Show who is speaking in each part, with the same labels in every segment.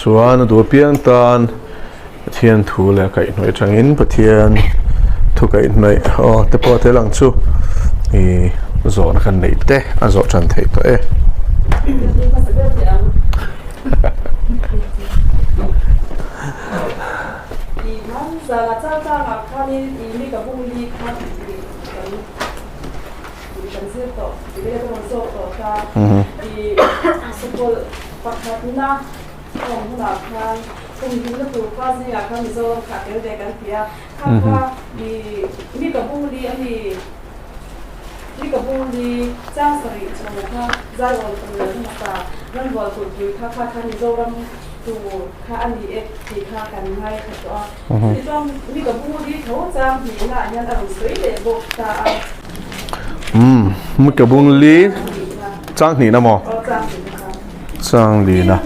Speaker 1: Chuan a duh apiang tan Pathian thu leh a kaihhnawih atangin Pathian thu kaihhnawih aw te pawh a tel ang chu ih zawhna kan neih te a zawh tan theih tawh e. Umm mi ka bung li chang hnihna maw? Chang lina.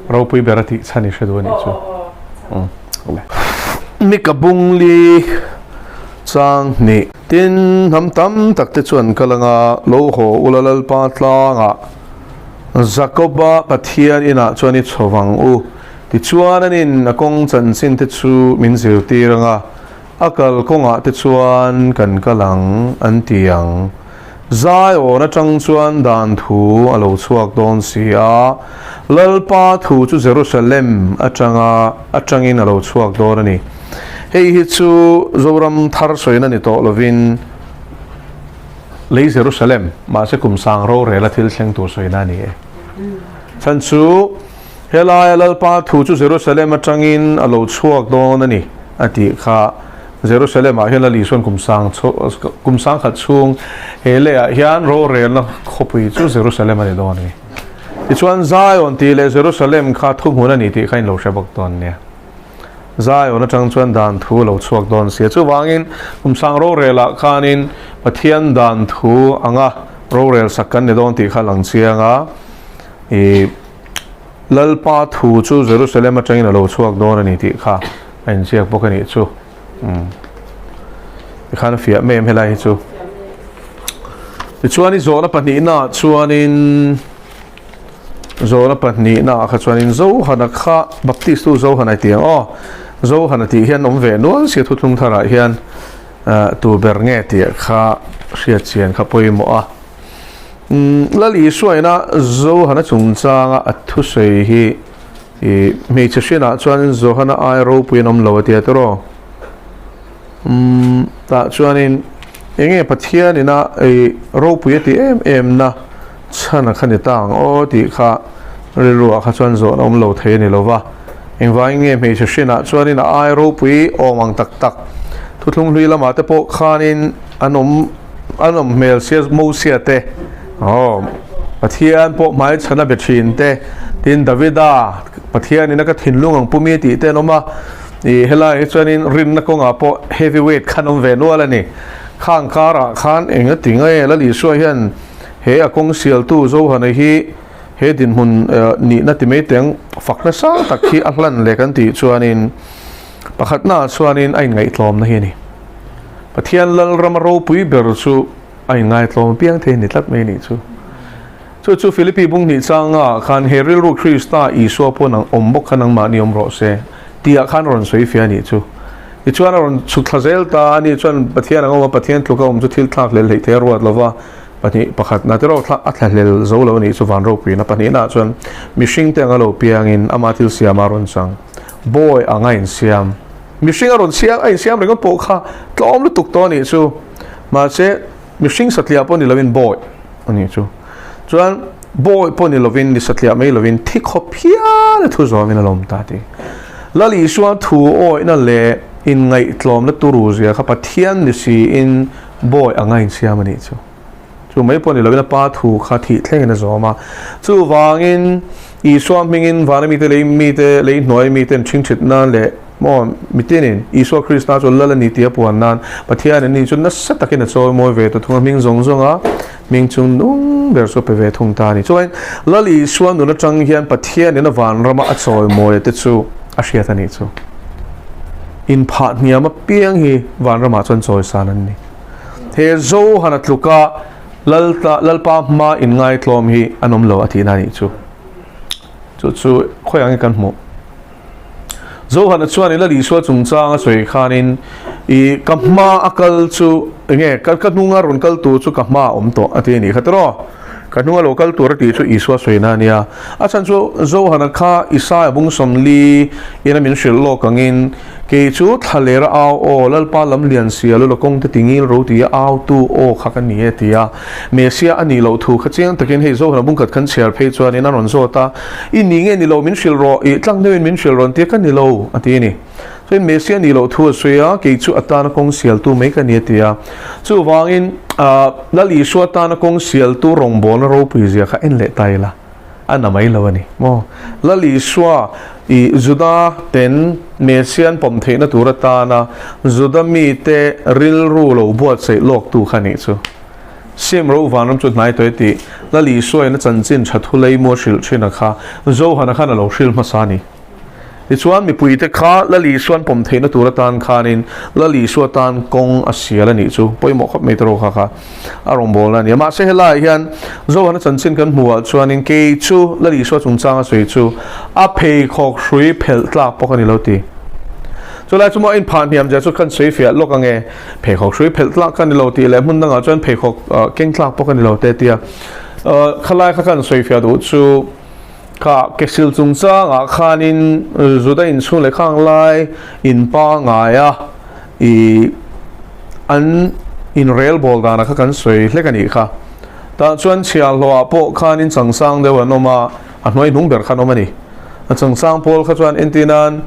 Speaker 1: Ropui ber a tih chhan i hre duh a nih chu. Mi ka bung li chang hnih. Tin, hnam tam tak te chuan kal anga lo haw ula Lalpa tlangah Jakoba Pathian inah chuan i chho vang u. Tichuan anin a kawng chanchin te chu min zirtir anga a kal kawngah te chuan kan kal ang an ti ang. Zion atang chuan dan thu a lo chhuak dawn si a, Lalpa thu chu Jerusalem atanga atangin a lo chhuak dawn a ni. Hei hi chu Zoram thar sawina ni tawh lovin lei Jerusalem, mahse kum sang rorela thil thleng tur sawina a ni e. Chhan chu helaia Lalpa thu chu Jerusalem atangin a lo chhuak dawn a ni a tih kha. Jerusalem-ah hian Lal Isua'n kum sang kum sangkhat chhung he leiah hian rorelna khawpui chu Jerusalem a ni dawn a ni. Tichuan Zion tih leh Jerusalem kha thuhmun a ni tih kha in lo hre bawk dawn nia. Zion atang chuan dan thu a lo chhuak dawn sia. Chuvangin kum sang rorelah khanin Pathian dan thu anga rorel sak kan ni dawn tih kha a lang chiang a. I Lalpa thu chu Jerusalem atangin a lo chhuak dawn a ni tih kha a inziak bawk a nih chu. Umm. Tikhan a fiah mai em helai hi chu. Tichuan i zawhna pahnihna ah chuanin zawhna pahnihna ah kha chuanin Zohana kha Baptist tu Zohana i ti ang aw. Zohana tih hian awm ve nual sia thuthlung tharah hian tu ber nge tih kha hriat chian kha pawimawh a. Umm Lal Isuaina Zohana chungchanga a thusawi hi I hmeichhe hriatah chuanin Johana ai ropui an awm lo a tia tawh. Umm tah chuanin eng nge Pathian ina ei ropui a tih em em na chhan a kha ni ta ang aw tih kha rilruah kha chuan zawhna awm lo thei a ni lo va. Engvangin nge hmeichhe hriatah chuanin a ai ropui awm ang tak tak thuthlung hlui lamah te pawh khanin an awm an awm hmel sia Mosia te aw Pathian pawh hmaichhan a be thin te tin Davida Pathian in a ka thinlung ang pumi tih te an awm a ih helai hi chuanin rinna kawngah pawh heavy weight khan awm ve nual a ni khang karah khan eng a ti nge Lal Isua hian he a kawng sialtu Johana hi he dinhmun nihna ti mai teng fakna sang tak hi a hlan leh kan tih chuanin Pakhatnaah chuanin a inngaihtlawmna hi a ni. Pathian Lalrama ropui ber chu a inngaihtlawm apiang thei a ni tlat mai a nih chu. Chu chu Philippi bung hnih changa khan he rilru Krista Isua pawh nang awm bawk kha nangmahni awm rawh se tihah khan rawn sawi fiah a nih chu. Tichuan a rawn chhuk thla zel ta a, ani chuan Pathian ang awm a, Pathian tluka awm chu thil thlak hlel hleih thei a ruat lova, pahnih pakhatna te erawh a thla hlel zo lo a nih chu van ropuina pahnihnaah chuan mihring te anga lo piangin ama thil siama a rawn chang bawi anga insiam mihring a rawn siam a insiam ringawt pawh kha tlawm lutuk tawh a nih chu mahse mihring satliah pawh ni lovin bawi a nih chu chuan bawi pawh ni lovin ni satliah mai lovin thi khawp hial a thu zawmin a lawm ta tih Lal Isua thu awihna leh inngaihtlawmna turu zia kha Pathian ni siin bawi anga insiam a nih chu. Chu mai pawh ni lovin a Pa thu kha thih thlengin a zawm a. Chuvangin Isua hmingin vana mite lei mite lei hnuai miten ṭhingṭhit nan leh maw mitinin Isua Krista chu Lal a ni tih a puan nan Pathian in ni chu nasa takin a chawi mawi ve ta thung a, hming zawng zawnga hming chung nung ber chu a pe ve thung ta a ni. Chuan Lal Isua nun aṭang hian Pathianin a vanrama a chawi mawi te chu a hriat a nih chu. Inphah hniam apiang hi vanramah chuan chawisan an ni. He Zohana tluka Lalpa hma inngaitlawm hi an awm lo a tihna a nih chu. Chu chu khawi angin kan hmuh. Zohana chuan i Lal Isua chungchang a sawi khanin i ka hma a kal chu enge ka hnunga rawn kal tur chu ka hma a awm tawh a ti a nih kha tiraw. Ka hnunga lo kal tur a tih chu Isua sawina a nia. A chhan chu Zohana kha Isaia bung sawmli ina min hrilh lawk angin, Kei chu thlalera au aw, Lalpa lam lian sia lula kawng te tingil ro tia au tu aw kha ka ni e tia Mesia a nih loh thu kha chiang takin hei Zohana bung khat kan chhiar phei chuanin a rawn zawt a, I ni nge ni lo min hrilh rawh, i tlang deuhin min hrilh rawn tia ka ni lo a ti a ni. Chuan Mesia nih loh thu a sawi a, kei chu a tana kawng sialtu mai ka ni a ti a. Chuvangin Lal Isua tana kawng sialtu rawngbawlna ropui zia kha en leh ta ila a na mai lo a ni maw? Lal Isua i Juda ten Mesia an pawm theihna tur atana Juda mite rilru lo buatsaih lawktu kha nih chu. Sim ro vanram chu hnai tawh e tih Lal Isua in a chanchin tha thu leimu a hrilh thin a kha Johana khan a lo hrilh hmasa a ni. Tichuan, mipuite kha Lal Isua'n pawm theihna tur atan khanin Lal Isua tan kawng a sial a nih chu pawimawh khawp mai tawh kha kha a rawngbawlna a ni a. Mahse, helaiah hian Johana chanchin kan hmuhah chuanin kei chu Lal Isua chungchang a sawi chu a pheikhawk hrui phelh tlak pawh ka ni lo ti. Chulai chu maw a inphah hniam zia chu kan sawi fiah lawk ange, pheikhawk hrui phelh tlak ka ni lo tih leh hmun dangah chuan pheikhawk keng tlak pawh ka ni lo te tia khalai kha kan sawi fiah duh chu. Kha kesil chungchangah khanin Juda inchhung leh khang lai in pangaia i an inrelbawl danah kha kan sawi hlek a nih kha. Tah chuan chhiahhlawhah pawh khanin changsang deuh an awm a, a hnuai hnung ber khan awm a ni. A changsang pawl kha chuan entirnan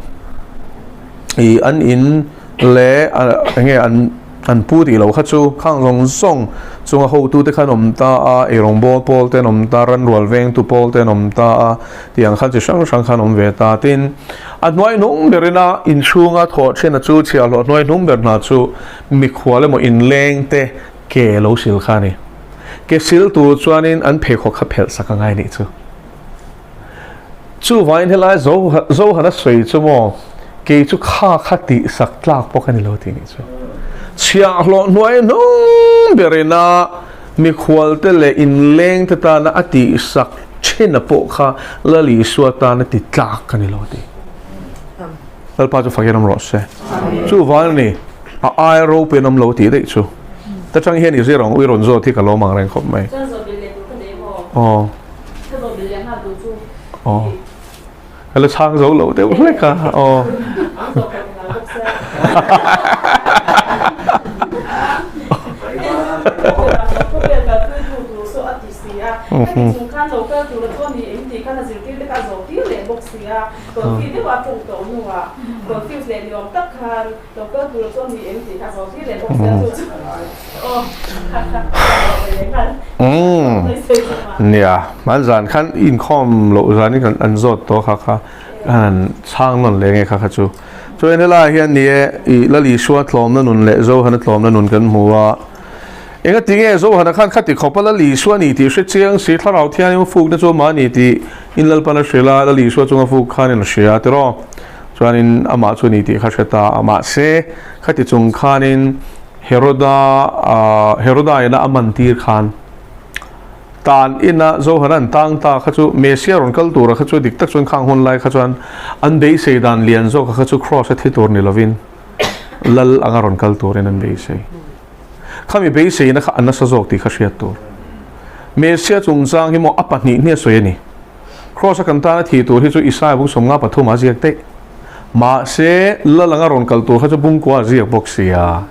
Speaker 1: i an in leh enge an An pu tih loh kha chu khang zawng zawng chunga hotute khan awm ta a, eirawngbawl pawl te an awm ta, ranrual vengtu pawl te an awm ta a, tih ang khan chi hrang hrang khan awm ve ta. Tin, a hnuai hnung berina inchhunga thawh thina chu chhiahhlawh hnuai hnung ber hna chu mikhual emaw inleng te ke lo sil kha a ni. Ke sil tur chuanin an pheikhawk kha phelh sak a ngai nih chu. Chuvangin helai Zohana sawi chu maw, kei chu kha kha tih sak tlak pawh ka ni lo tih nih chu. Chhiahhlawh hnuai hnung berina mikhualte leh inlengte tana a tih sak thina pawh kha Lal Isua tana ti tlak ka ni lo tih. Lalpa chu fakin awm rawh se. Chuvangin a ni, a ai ropui an awm lo tih daih chu. Ta chang hian i zir ang u, i rawn zawt hi ka lawm ang reng khawp mai. Aw. Aw. Ka la chhang zo lo deuh hlek a. Aw. Umm nia hman zan khan inkhawm loh zan in an zawt tawh kha kha an chhang nawn leh nge kha kha chu chuan helaiah hian ni e ih Lal Isua tlawmna nun leh Zohana tlawmna nun kan hmu a enga tinge Zohana khan khati khawpa Lal Isua ni tih hre chiang si thlarau thianghlim fukna chu amah ni tih in Lalpan a hrilh a Lal Isua chunga fuk khan in a hria tiraw Chuanin amah chu ni tih kha hre ta a, mahse khati chung khanin Heroda Heroda ina a man tir khan tan ina Zohana an tang ta kha chu Mesia rawn kal tura kha chu dik tak chuan khang hun lai kha chuan an beisei dan lian zawk kha chu cross a thi tur ni lovin. Lal anga rawn kal turin an beisei. Khami beiseina kha a nasa zawk tih kha hriat tur. Messiah chungchang hi maw a pahnih hnih a sawi a ni. Kraws-a kan tana thih tur hi chu Isaia bung 53 ah a ziak daih. Mahse, Lal anga rawn kal tur kha chu bungkua a ziak bawk sia.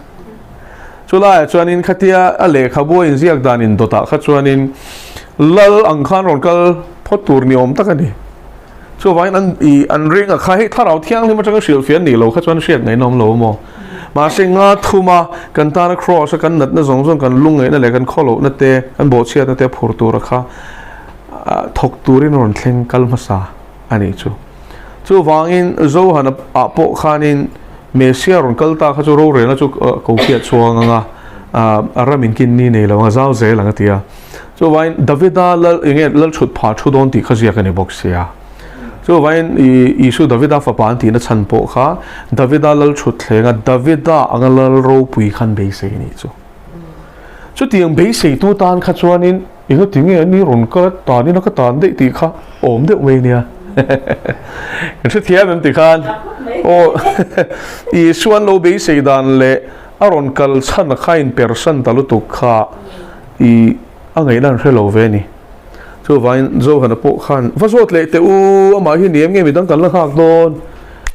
Speaker 1: Chulaiah chuanin khatia a lehkhabu a inziak dan indawtah kha chuanin Lal ang khan rawn kal phawt tur ni awm tak a ni. Chuvangin an i an ring a kha hei thlarau thianghlim atanga hrilhfiah an nih loh kha chuan hriat ngaihna awm lo maw? Mahse nga thuma kan tana kraws a kan natna zawng zawng kan lungngaihna leh kan khawlohna te kan bawhchhiatna te phur tura kha thawk turin a rawn thleng kal hmasa a nih chu. Chuvangin Johan ah pawh khanin Messiah rawn kal ta kha chu rorelna chu ko khiah chhuang anga a ram in kin ni nei lo anga zau zel ang a ti a. Chuvangin Davida lal enge lal thut pha thu dawn tih kha ziak a ni bawk sia. Chuvangin i Isu Davida fapa an tihna chhan pawh kha Davida lal thut thlenga Davida anga lal ropui khan beisei a nih chu. Chutiang beiseitu tan kha chuanin Enga ti nge ani rawn ka tanin a ka tan daih tih kha awm deuh mai nia. Kan hrethiam em ti khan aw Isuan lo beisei dan leh a rawn kal chhan a kha inpersan ta lutuk kha i a ngaihna an hre lo ve a ni. Chuvangin Johana pawh khan va zawt leh teh u amah hi ni em nge midang kan la nghak dawn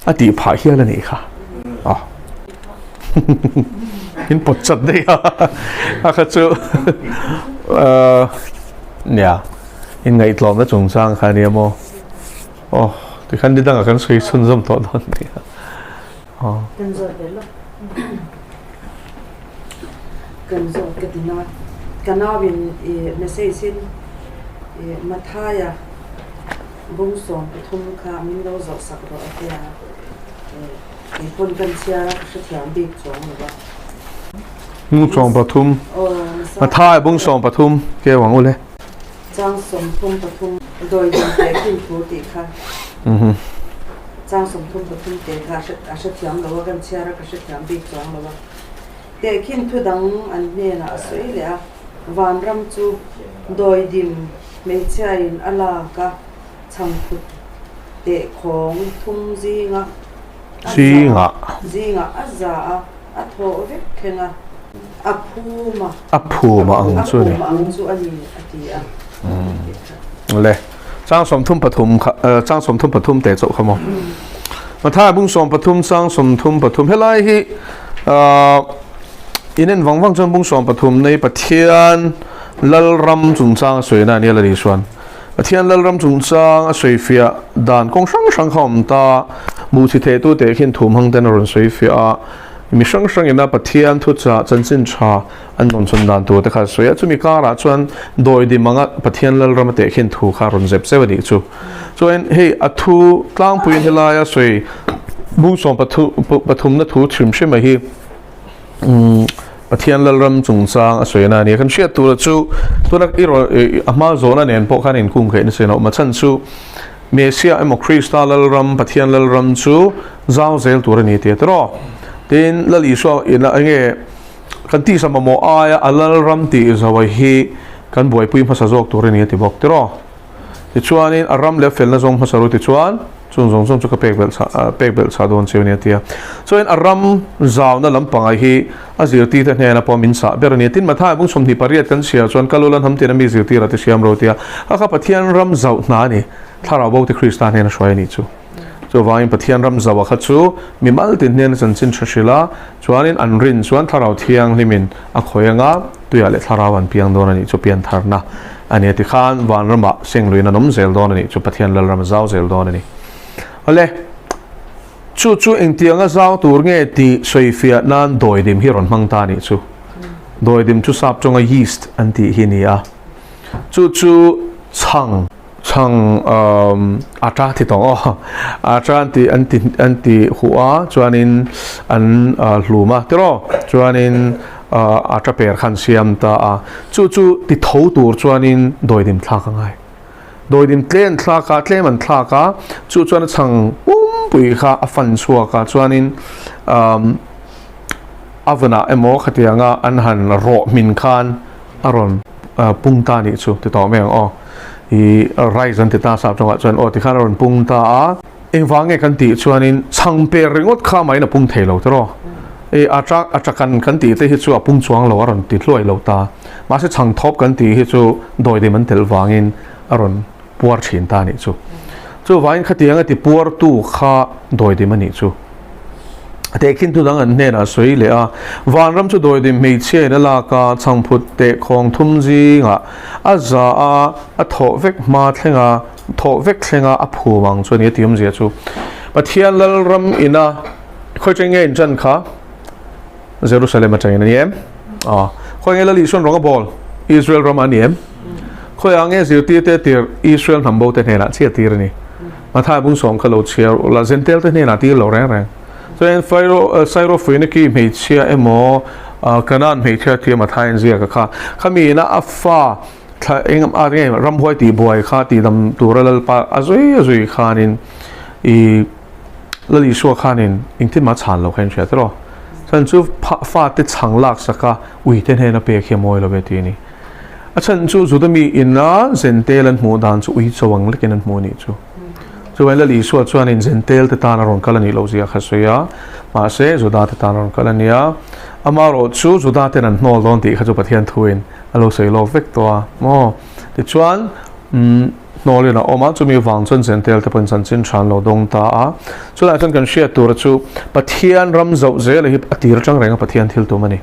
Speaker 1: a tih phah hial a nih kha. Aw. In pawt chat daih a a kha chu nia in ngaihtlawmna chungchang kha ania maw aw tikhan ni dangah kan sawi chhunzawm tawh dawn nia aw.
Speaker 2: Kan zawt ve lawk kan zawt ka ti na ka nau in i message in i Mathaia bung 13 kha min lo zawh sak rawh a tia Kei pawn kan chhiar a, ka hrethiam bik chuang lo va.
Speaker 1: Bung 13, Mathai bung 13 keu ang u le.
Speaker 2: Chang 33 dawi dam teh khin thu tih kha. Chang 33 teh kha a hrethiam lo a, kan chhiar a, ka hrethiam bik chuang lo va. Teh khin thu dang an hnenah a sawi leh a, Vanram chu dawidim hmeichhiain a lak a. Chhangphut teh khawng thum zinga a za zinga a za a, a thawh vek thleng a, a phum a.
Speaker 1: A phum a ang chu a ni.
Speaker 2: A phum a ang chu a ni a ti a.
Speaker 1: Le, chang 33 kha, chang 33 teh chauh kha maw. Mathai bung 13 chang 33 helai hi in en vang vang chuan bung 13 nei Pathian Lalram chungchang a sawi na a nia la ni chuan. Pathian Lalram chungchang a sawifiah dan kawng hrang hrang kha a awm ta. Buhchi thehtute khian thum hang ten a rawn sawifiah a, mi hrang hrang ina Pathian thuchah chanchin tha an rawn chhawn dan tur te kha a sawi a. Chumi karah chuan dawidim anga Pathian Lalram a teh khian thu kha a rawn zep zeuh a nih chu. Chuan hei a thu tlangpuiin helaia sawi bung sawm pathumna thu hrim hrim a hi. Pathian Lalram chungchang a sawi na a ni a. Kan hriat tura chu tuna i rawn a hma zawhna nen pawh khan inkhung theih nasa in a awm a. Chhan chu Messiah emaw Krista Lalram, Pathian Lalram chu zau zel tur a ni tih a tiraw. Tin, Lal Isua ina enge kan tisa mamawh aia a Lalram tih zawi hi kan buaipui hmasa zawk tur a ni a ti bawk tiraw. Tichuanin a ram leh a felna zawng hmasa ru tichuan chung zawng zawng chu ka pek belh chah pek belh chah dawn cheu a ni a ti a. Chuanin a ram zauna lampangah hi a zirtirte hnena pawh min chah ber a ni. Tin, Mathai bung 28 kan chhiar chuan ka lul an ham tina mi zirtirah te hriam ro tia kha kha Pathian ram zauh hna a ni. Thlarau bo te Krista hnena hruai a nih chu. Chuvangin Pathian ram zauha kha chu mi maltin hnena chanchin tha hrilh a, chuanin an rin chuan Thlarau Thianghlimin a khawih anga tuiah leh Thlarau an piang dawn a nih chu piantharna a ni a ti khan vanramah sengluin an awm zel dawn a nih chu Pathian Lalram a zau zel dawn a ni. Awle, chu chu engtianga zau tur nge tih sawifiah nan dawidim hi rawn hmang ta a nih chu. Dawidim chu sap tawnga yeast an tih hi a ni a, chu chu chhang. Chhang atta ti tawng aw. Atta an ti an ti an ti huh a chuanin an hlum a tiraw chuanin atta per khan siam ta a chu chu ti tho tur chuanin dawidim thlak a ngai. Dawidim tlem thlak a tlem an thlak a chu chuan a chhang pumpui kha a fan chhuak a chuanin oven ah emaw khatianga an han rawh hmin khan a rawn pung ta nih chu ti tawh mai ang aw. I rice an ti ta sap tawngah chuan aw tikhan a rawn pung ta a. Engvang nge kan tih chuanin chhang per ringawt kha mahin a pung thei lo tiraw. I a ṭak a ṭakan kan tih te hi chu a pung chuang lo a rawn ti hluai lo ta. Mahse chhangthawp kan tih hi chu dawidim an telh vangin a rawn puar thin ta a nih chu. Chuvangin khatianga ti puartu kha dawidim a nih chu. Tehkhin thu dang an hnenah sawi leh a, Vanram chu dawidim hmeichhia in a lak a, chhangphut teh khawng thum zingah a za a, a thawh vek hma thlenga thawh vek thlenga a phum ang chu a ni a ti awmzia chu. Pathian Lalram ina khawi cheng nge in chan kha? Jerusalem atangin a ni em? Aw. Khawi nge Lal Isuan rawng a bawl? Israel ram a ni em? Khawiah nge zirtirte tir Israel hnam bo te hnenah chhiat tir a ni? Mathai bung sawm kha lo chhiar ula, Zentel te hnenah tir lo reng reng. Chuan Pharaoh Syrophoeniki hmeichhia emaw Canaan hmeichhia tia Mathai an ziak a kha, khami ina a fa thla eng a nge ramhuai tihbuai kha tihdam tura Lalpa a zui a zui khanin i Lal Isua khanin engtin mah chhan lo kha in hria tiraw? Chhan chu fate chhang lak sak a uite hnena pek hi a mawi lo ve tih a ni. A chhan chu Juda mi ina Zentel an hmuh dan chu ui cho ang lekin an hmuh a nih chu. Chuvangin Lal Isua chuanin Zentel te tan a rawn kal a nih loh zia kha sawi a, mahse Juda te tan a rawn kal a nia. Amaherawh chu Juda ten an hnawl dawn tih kha chu Pathian thuin a lo sawi lawk vek tawh a maw. Tichuan umm hnawlin a awm a, chumi vang chuan Zentel te pawhin chanchin tha an lo dawng ta a. Chulaiah chuan kan hriat tura chu Pathian ram zauh zela hi a tir atang reng a Pathian thil tum a ni.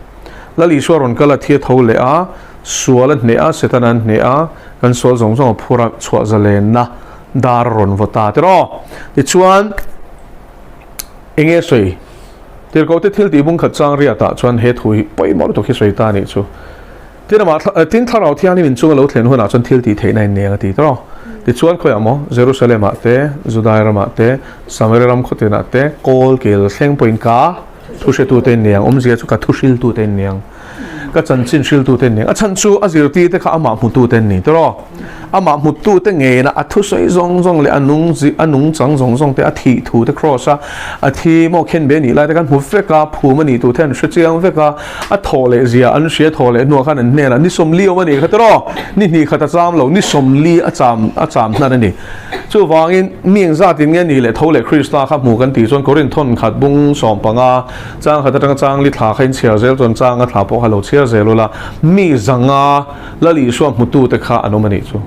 Speaker 1: Lal Isua rawn kal a thi a tho leh a, sual a hneh a, Setana an hneh a, kan sual zawng zawng a phur a, chhuah zalenna dar a rawn vaw ta tiraw. Tichuan, enge sawi? Tirhkohte thil tih bung khat chang riatah chuan he thu hi pawimawh lutuk hi sawi ta a nih chu. Tin amah tin Thlarau Thianghlim in chunga lo thlen hunah chuan thil tih theihna in neng a ti tiraw. Tichuan khawiah maw Jerusalem-ah te, Judai ramah te, Samaria ram khawtinah te, kawl kel thleng pawhin ka Thu hretute in niang, awmzia chu ka thu hriltute in niang, ka chanchin hriltute in niang. A chhan chu a zirtirte kha amah hmutute an ni tiraw? Amah hmutute ngeina a thusawi zawng zawng leh a nung a nungchang zawng zawng te, a thih thu te cross a a thi maw khenbe nih lai te khan hmu vek a, phum a nih tur te an hre chiang vek a, a thawh leh zia an hria thawh leh hnuah khan an hnenah ni sawmli awm a nih kha tiraw? Ni hnih khat a cham lo, ni sawmli a cham a cham hnan a ni. Chuvangin, mi engzatin nge ni leh tho leh Krista kha hmu kan tih chuan Korinth thawn khat bung 15 chang khat atanga chang li thla kha in chhiar zel chuan chang a thla pawh kha lo chhiar zel ula, mi zanga Lal Isua hmutute kha an awm a nih chu.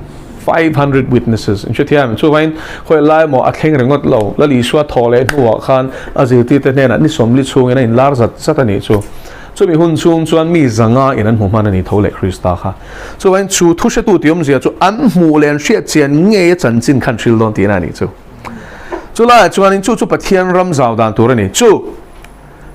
Speaker 1: 500 witnesses in hrethiam. Chuvangin, khawi lai emaw a thleng ringawt lo, Lal Isua thaw leh hnuah khan a zirtirte hnenah ni 40 chhungin a inlar zat zat a nih chu. Chumi hun chhung chuan mi zanga in an hmu hman a ni tho leh Krista kha. Chuvangin chu thu hretu tih awmzia chu an hmuh leh an hriat chian ngei a chanchin khan hril dawn tihna a nih chu. Chu laiah chuanin chu chu Pathian ram zau dan tur a ni. Chu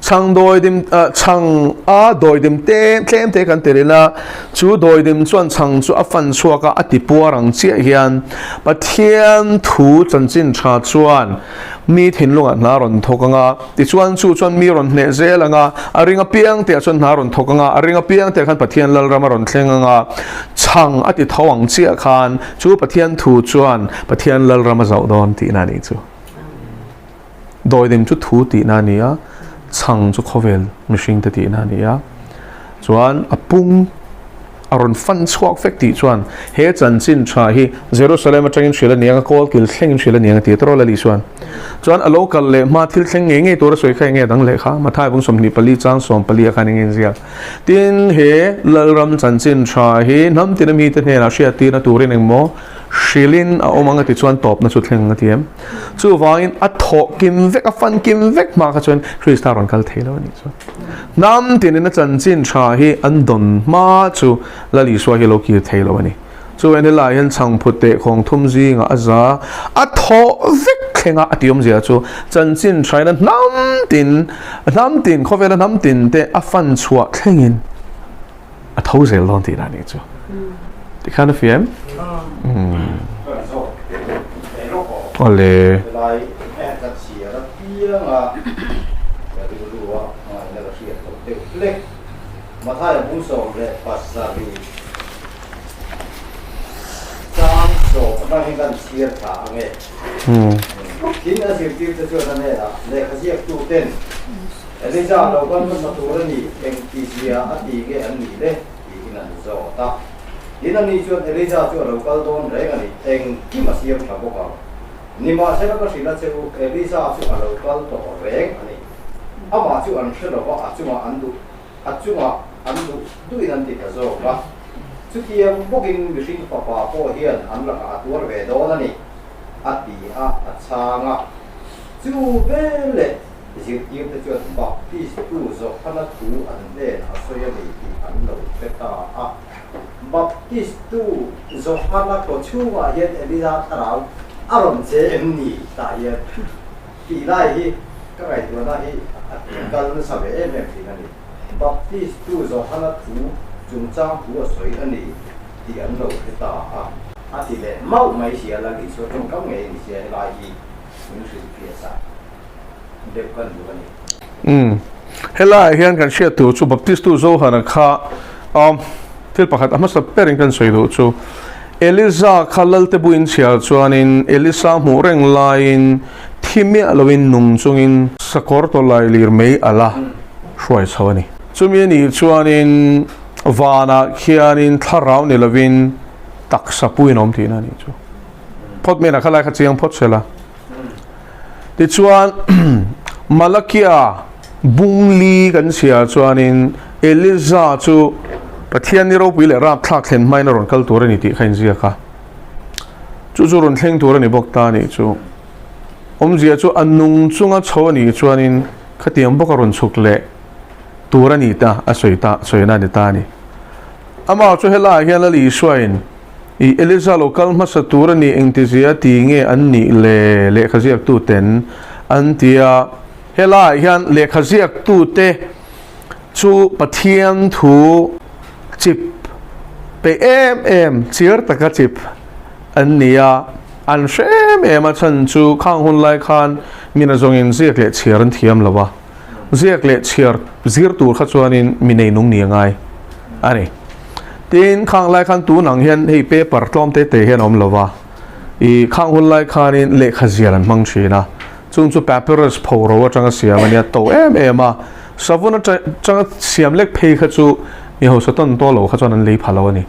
Speaker 1: chhang dawidim chhang a dawidim te tlem te kan tel ila chu dawidim chuan chhang chu a fan chhuak a a ti puar ang chiah hian Pathian thu chanchin tha chuan Mi thinlungah hna rawn thawk ang a, tichuan chu chuan mi rawn hneh zel ang a, a ring apiang teh chuan hna rawn thawk ang a, a ring apiang teh khan Pathian Lalram a rawn thleng ang a, chhang a ti tho ang chiah khan chu Pathian thu chuan Pathian Lalram a zauh dawn tihna a nih chu. Dawidim chu thu tihna a ni a, chhang chu khawvel mihringte tihna a ni a, chuan a pung a rawn fan chhuak vek tih chuan he chanchin tha hi Jerusalem atangin hrilh a ni ang a, kawl kil thlengin hrilh a ni ang a ti a tawrh Lali chuan. Chuan a lo kal leh hma thil thleng ngei ngei tur a sawi kha enge dang leh kha Mathai bung 24 chang 14 ah khan enge inziak. Tin he Lalram chanchin tha hi hnam tina mite hnenah hriattirna turin engmaw hrilhin a awm ang a ti chuan tawpna chu thleng a ti em. Chuvangin a thawh kim vek a fan kim vek hma kha chuan Krista rawn kal thei lo a nih chu. Hnam tinin a chanchin tha hi an dawn hma chu Lal Isua hi a lo kir thei lo a ni. Chu en helaiah hian chhangphut teh khawng thum zingah a za a thawh vek thlenga a tiawmzia chu chanchin thaina hnam tin, hnam tin, khawvela hnam tin te a fan chhuah thlengin a tho zel dawn tihna a nih chu. Tikhan a fiam? Awle.
Speaker 3: Pianga ka rilru a ngaihna ka hriat loh deuh hlek. Mathaia bung 17 chang sawm atang hian kan chhiar thla ang e. Tin, a zirtirte chuan a hnenah, Lehkha ziaktuten Elijah lo kal hmasa tur a ni, engtizia a ti nge an nih le? tiin an zawt a. Tin, ani chuan Elijah chu a lo kal dawn reng a ni, engkim a siam tha bawk ang. Nimahsela ka hrilh a che u, Elisa chu a lo kal tawh reng a ni. Amah chu an hre lo va, a chungah an duh, a chungah an duh duhin an ti ta zawk a. Chutiang bawkin mihring fapa pawh hian an lakah a tuar ve dawn a ni, a ti a, a chhang a. Chu veleh zirtirte chuan Baptistu Johana thu an hnen a sawi a ni tih an lo hre ta a. Baptistu Johana kaw chhungah hian Elija thlarau a rawn che em ni? Tah hian tih lai hi ka ngaihtuahna hi a kal nasa ve em em thin a ni. Baptistu Johana thu chungchang thu a sawi a ni tih an lo hre ta a. A ti leh mauh mai sia la Isua tawngkam ngei a ni sia helai hi min hrilhfiah sak deuh kan duh a ni.
Speaker 1: Umm helaiah hian kan hriat tur chu Baptistu Johana kha thil pakhat a hmasa berin kan sawi duh chu Eliza kha Lalte buin chhiar chuanin Elisa hmuh reng laiin thi miah loin nung chungin sakawr tawlai lir mai a la hruai chho a ni. Chumi a nih chuanin vanah khianin thlarau ni lovin taksa puiin a awm tihna a nih chu. Phawt mena kha lai kha chiang phawt se la. Tichuan Malakia bungli kan chhiar chuanin Eliza chu Pathian ni ropui leh rapthlak thlen hmain a rawn kal tur a ni tih kha inziak a. Chu chu rawn thleng tur a ni bawk ta a nih chu. Awmzia chu a nung chunga chho a nih chuanin khatiang bawk a rawn chhuk leh tur a ni ta a sawi ta sawina a ni ta a ni. Amah chu helaiah hian Lal Isuain I Eliza lo kal hmasa tur a ni engtizia ti nge an nih le lehkha ziaktuten an ti a. Helaiah hian lehkha ziaktute chu Pathian thu chip pe em em chiar taka chip an ni a, an hre em em a chhan chu khang hun lai khan mina zawngin ziak leh chhiar an thiam lo a, ziak leh chhiar zir tur kha chuanin mi nei nung ni a ngai a ni. Tin, khang lai khan tun ang hian hei paper tlawm te te hian a awm lo va, i khang hun lai khanin lehkha zial an hmang thin a, chung chu papyrus pho ro atanga siam a nia to em em a, savun atanga siam lek phei kha chu mi hausa tawn tawh lo kha chuan an lei pha lo a ni.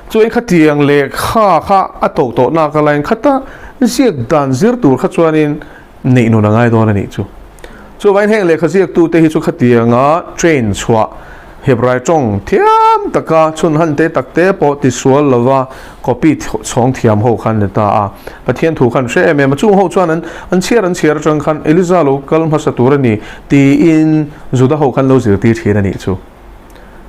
Speaker 1: Chuan khatiang lehkha kha a to tawh nak a laiin khata ziak dan zir tur kha chuanin neih nun a ngai dawn a nih chu. Chuvangin heng lehkha ziaktute hi chu khatianga train chhuah Hebrai tawng thiam taka chhun han te tak te pawh tisual lova copy chhawng thiam ho khan ni ta a. Pathian thu khan hre em em a, chung ho chuan an an chhiar an chhiar atang khan Eliza lo kal hmasa tur a ni tiin Juda ho khan lo zirtir thin a nih chu.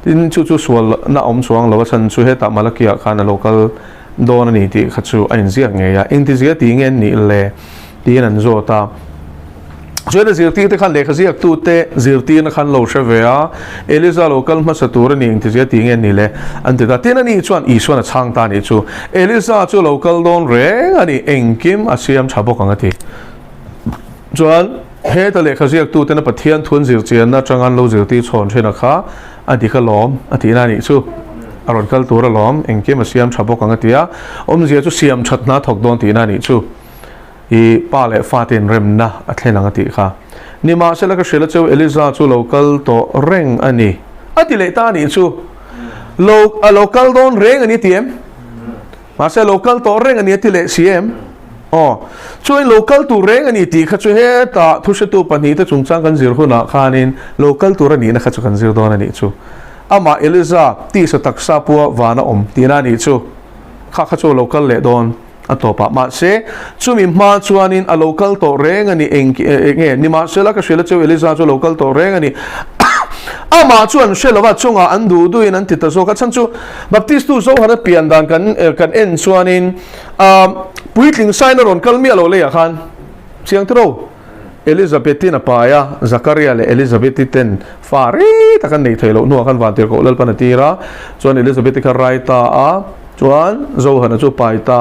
Speaker 1: Tin, chu chu sualna awm chuang lo a chhan chu hetah Malakiah khan a lo kal dawn a ni tih kha chu a inziak ngei a, engtizia tih nge an nih le tiin an zawt a. Chuan a zirtirte khan lehkha ziaktute zirtirna khan lo hre ve a, Eliza lo kal hmasa tur a ni engtizia tih nge an nih le an ti ta. Tin, ani chuan Isuan a chhang ta a nih chu, Eliza chu lo kal dawn reng a ni, engkim a siam tha bawk ang a ti. Chuan heta lehkha ziaktuten a Pathian thu an zir chianna atanga an lo zirtir chhawn thin a kha a dik alawm a tihna a nih chu. A rawn kal tur alawm, engkim a siam tha bawk ang a ti a, awmzia chu siam that hna thawk dawn tihna a nih chu. I pa leh fate inremna a thlen ang a tih kha. Nimahsela ka hrilh a cheu Eliza chu lo kal tawh reng a ni. A ti leh ta a nih chu. Lo a lo kal dawn reng a ni ti em? Mahse lo kal tawh reng a ni a ti leh si em? Aw. Chuan lo kal tur reng a ni tih kha chu hetah thuhretu pahnihte chungchang kan zir hunah khanin lo kal tur a nihna kha chu kan zir dawn a nih chu. Amah Eliza tisa taksa pua vana awm tihna a nih chu. Kha kha chu a lo kal leh dawn a tawpah. Mahse chumi hma chuanin a lo kal tawh reng a ni eng nge nimahsela ka hrilh a cheu Eliza chu a lo kal tawh reng a ni. Amah chu an hre lova chungah an duh duhin an ti ta zawk a chhan chu Baptistu Zohana pian dan kan kan en chuanin puitling sain a rawn kal miah lo leiah khan chiang tiro Elizabethin a pai a, Zakaria leh Elizabeti ten fa rei tak an nei thei loh hnuah khan Vantirhkoh Lalpan a tir a, chuan Elizabeti kha rai ta a, chuan Zohana chu pai ta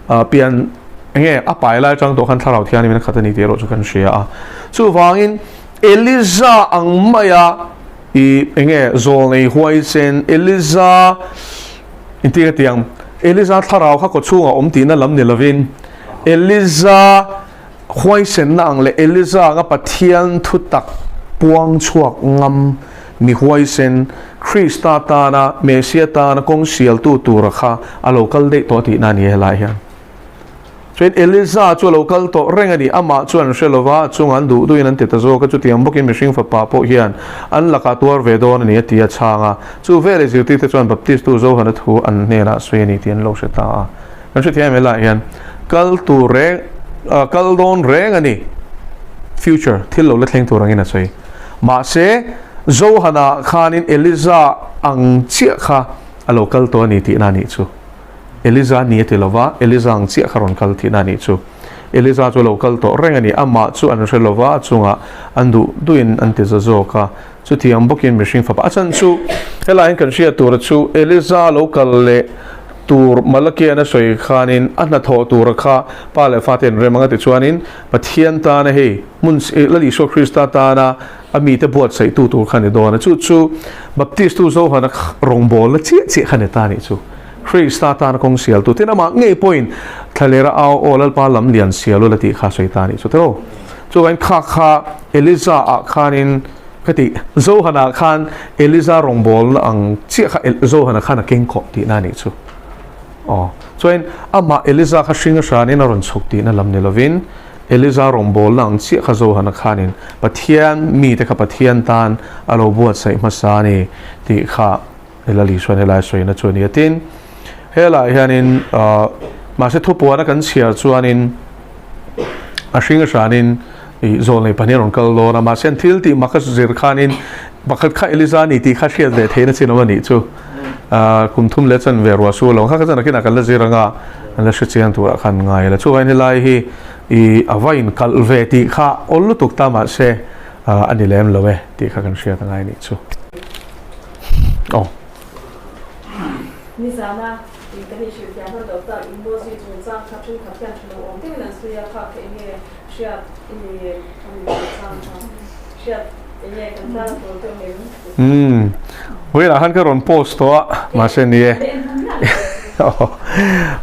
Speaker 1: a, pian enge a pai lai atang tawh khan Thlarau Thianghlimin a khat a ni tih erawh chu kan hria a. Chuvangin Eliza ang maia I enge zawlnei huaisen Eliza inti ka tiang Eliza thlarau kha kawchhungah awm tihna lam ni lovin Eliza huaisenna ang leh Eliza anga Pathian thutak puang chhuak ngam mi huaisen Krista tana Mesia tana kawng sialtu tura kha a lo kal daih tawh tihna a ni helai hian. Chuan Eliza chu a lo kal tawh reng a ni. Amah chu an hre lo va, a chungah an duh duhin an ti ta zawk a, chutiang bawkin mihring fapa pawh hian an lakah tuar ve dawn a ni, a ti a chhang a. Chu veleh zirtirte chuan Baptistu Johana thu an hnenah sawi a ni tih an lo hre ta a. Kan hrethiam em helaiah hian kal tur reng, kal dawn reng a ni, future, thil lo la thleng tur angin a sawi. Mahse, Johana khanin Eliza ang chiah kha a lo kal tawh a ni tihna a nih chu. Eliza ni a ti lo va, Eliza ang chiah kha rawn kal tihna a nih chu. Eliza chu a lo kal tawh reng a ni, amah chu an hre lo va, a chungah an duh duhin an ti za zawk a. Chutiang bawkin mihring fapa a chan chu helaiah hian kan hriat tura chu Eliza lo kal leh tur Malakian a sawi khanin a hnathawh tura kha pa leh fate an rem ang a ti chuanin Pathian tana hei hmun Lal Isua Krista tana a mite buatsaihtu tur kha a ni dawn a, chu chu Baptistu Johana rawngbawlna chiah chiah kha a ni ta a nih chu. Krista tana kawng sialtu tin amah ngei pawhin thlalera au aw Lalpa lam lian sial ula tih kha a sawi ta a nih chu tiraw. Chuvangin kha kha Eliza ah khanin ka tih Johana khan Eliza rawngbawlna ang chiah kha Johana khan a keng khawh tihna a nih chu. Aw chuanin amah Eliza kha hring a hranin a rawn chhuk tihna lam ni lovin Eliza rawngbawlna ang chiah kha Johana khanin Pathian mite kha Pathian tan a lo buatsaih hmasa a ni tih kha Hela Lisuan helai sawina chu a ni a. Tin, helaiah hianin mahse thupuana kan chhiar chuanin a hring a hranin ih zawlnei pahnih a rawn kal dawn a, mahse an thil tih mak a zir khanin pakhat kha Eliza a ni tih kha hriat ve theihna chin awm a nih chu. Kum thum leh chan ve ruah su lo kha kha chuan nakinah kan la zir anga an la hre chiang turah khan ngai la. Chuvangin helai hi ih a va inkalh ve tih kha awl lutuk ta mahse a ni lem lo e tih kha kan hriat a ngai a nih chu. Aw.
Speaker 4: Nizana in kan inhrilh thiam hman loh tak emoji chungchang kha thenkhat hian tha lo awm deuhin an sawi a, kha kha enge hriat i nei em a mi chungchang kha hriat enge kan tan a tul deuh em?
Speaker 1: Umm vawiinah khan ka rawn post tawh a mahse ni e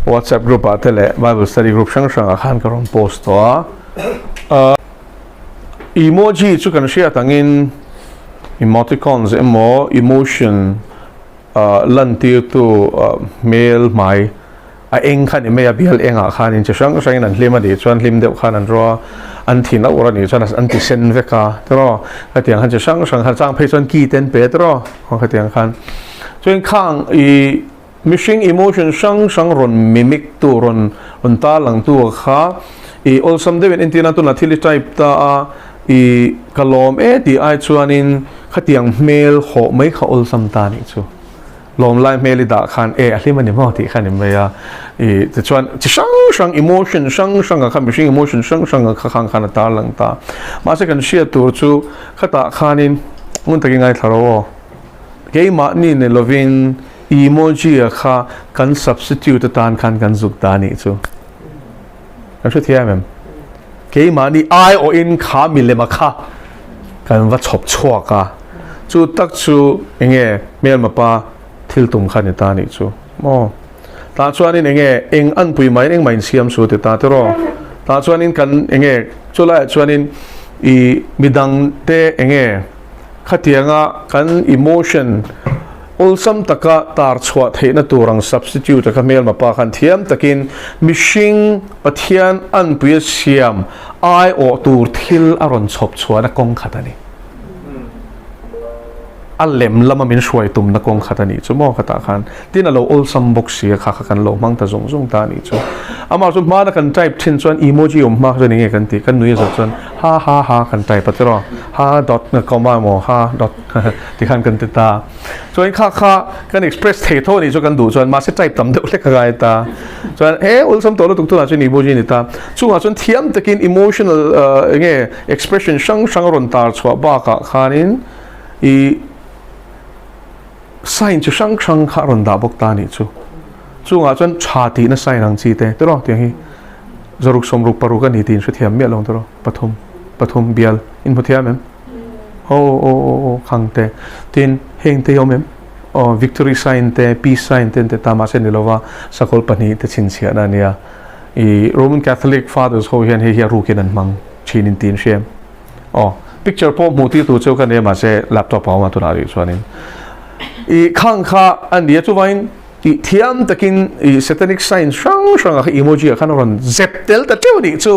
Speaker 1: WhatsApp group ah te leh Bible study group hrang hrang ah khan ka rawn post tawh a. Emoji chu kan hriat angin emoticons emaw emotion lantirtu hmel hmai a eng kha ni mai a, bial engah khanin chi hrang hrangin an hlim a nih chuan hlim deuh khan an rawh a, an thin a ur a nih chuan an ti sen vek a tiraw, khatiang khan chi hrang hrang khan chang phei chuan key te an pe tiraw khatiang khan chuan khang ih Mihring emotion hrang hrang rawn mimic tu, rawn rawn tarlang tu a kha i awlsam deuhin entir nan tunah thil i type ta a, i ka lawm e tih ai chuanin khatiang hmel hawh mai kha awlsam ta nih chu. Lawm lai hmel i dah khan e a hlim a ni maw tih kha a ni mai a, i tichuan chi hrang hrang emotion hrang hrang a kha mihring emotion hrang hrang a kha khang khan a tarlang ta. Mahse kan hriat tur chu khatah khanin ngun takin ngaithla rawh aw. Keimahni ni lovin emoji-a kha kan substitute atan khan kan zuk ta a nih chu. Kan hre thiam em? Keimahni aiawhin kha milema kha kan va chhawp chhuak a, chu tak chu enge hmelma pa thil tum kha ni ta a nih chu. Maw? Tah chuanin enge eng anpui mai engmah insiam su ti ta tiraw? Tah chuanin kan enge chulaiah chuanin i midangte enge Khatianga kan emotion awlsam taka tar chhuah theihna tur ang substitute a kha hmelma pa khan thiam takin mihring Pathian anpuia siam aiawh tur thil a rawn chhawp chhuahna kawng khat a ni. A lem lama min hruai tumna kawng khat a nih chu maw khatah khan tin a lo awlsam bawk si a kha kha kan lo hmang ta zung zung ta a nih chu. Amah chu hmana kan type thin chuan emoji awm hma kha chuan enge kan tih kan nui a zat chuan ha ha ha kan type a tiraw ha dot nga comma emaw ha dot ti khan kan ti ta. Chuan kha kha kan express thei tho a nih chu kan duh chuan mahse type tam deuh hlek a ngai ta. Chuan he awlsam tawh lutuk tunah chuan emoji a ni ta. Chungah chuan thiam takin emotional enge expression hrang hrang a rawn tar chhuah bakah khanin I sign chi hrang hrang kha a rawn dah bawk ta a nih chu. Chungah chuan tha tihna sign ang chi te tiraw tiang hi zaruk sawmruk paruk a ni tih in hrethiam miah lo ang tiraw pathum pathum bial in hmu thiam em? Aw aw aw aw khang te tin heng te hi awm em? Aw victory sign te peace sign te an ti ta mahse ni lova sakawlh pahnih te chhinchhiahna a nia. I Roman Catholic fathers ho hian hei hi a rukin an hmang thin in tih in hria em? Aw, picture pawh hmuh tir tur chu ka nia mahse laptop a awm a tunah rih chuanin i khang kha a nia chuvangin. I thiam takin i satanic sign hrang hrang ah kha emoji ah khan a rawn zep tel ta teuh a nih chu.